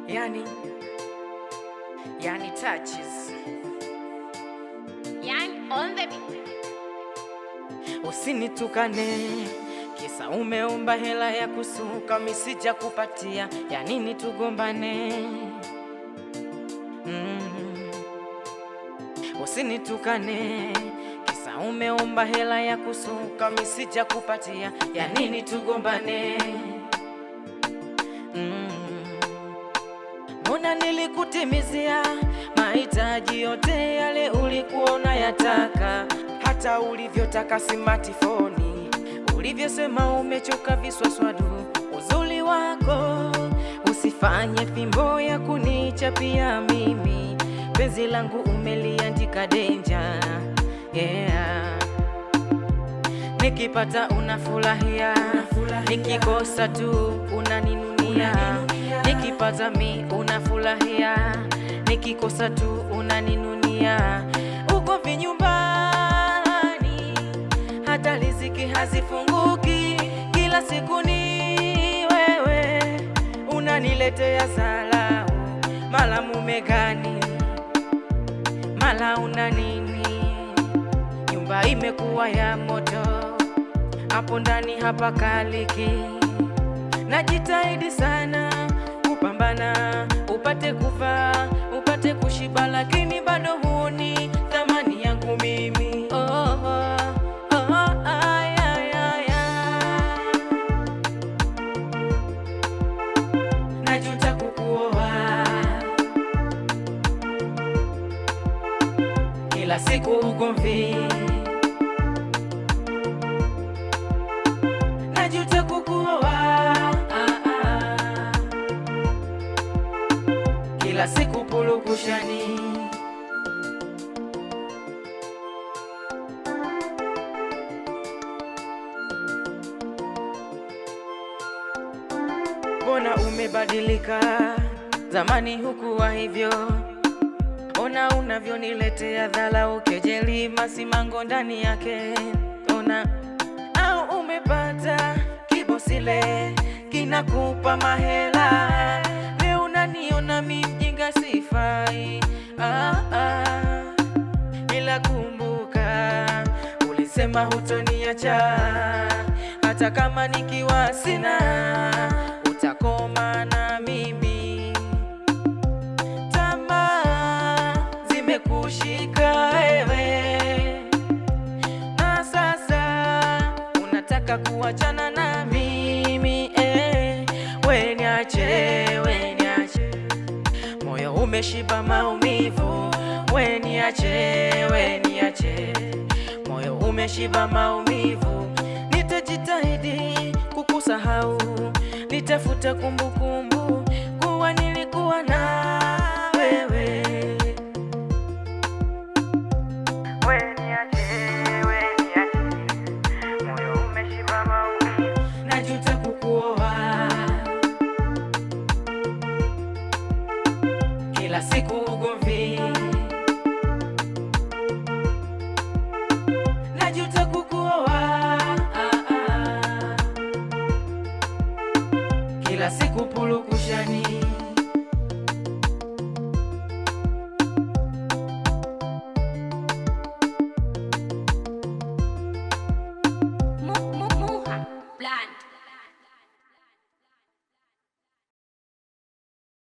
Yani touches. Young on the beat. Usinitukane kisa umeomba hela ya kusuka, misija kupatia, ya nini tugombane? Usinitukane kisa umeomba hela ya kusuka, misija kupatia, ya nini tugombane? Mbona nilikutimizia mahitaji yote yale ulikuwa unayataka, hata ulivyotaka smartphone, ulivyosema umechoka viswaswadu. Uzuri wako usifanye fimbo ya kunichapia mimi, penzi langu umeliandika danger, yeah. Nikipata unafurahia, nikikosa tu unaninunia. Nikipata mi unafurahia, nikikosa tu unaninunia. Ugomvi nyumbani, hata riziki hazifunguki. Kila siku ni wewe unaniletea dharau, mara mume gani, mara una nini. Nyumba imekuwa ya moto, hapo ndani hapakaliki. Najitahidi sana kupambana, upate kuvaa, upate kushiba, lakini bado huoni thamani yangu mimi. Oh, oh, oh, ay, ay, ay, ay. Najuta kukuoa, kila siku ugomvi. Najuta kukuoa, ah, ah. Kila siku purukushani. Mbona umebadilika? Zamani hukuwa hivyo. Ona unavyoniletea dharau, kejeli, masimango ndani yake. Ona au umepata kibosile kinakupa mahela, leo unaniona mi mjinga sifai. Ah, ah. Ila kumbuka ulisema hutoniacha hata kama nikiwa sina, utakoma na mimi. Tamaa zimekushika wewe, na sasa unataka kuachana na mimi eh. We niache, we niache, moyo umeshiba maumivu. We niache, we niache, moyo umeshiba maumivu. Nitajitahidi kukusahau, nitafuta kumbukumbu kuwa nilikuwa na wewe. We niache, we niache, moyo umeshiba maumivu. Najuta kukuoa, kila siku ugomvi. Najuta kukuoa, ah, ah. Kila siku purukushani.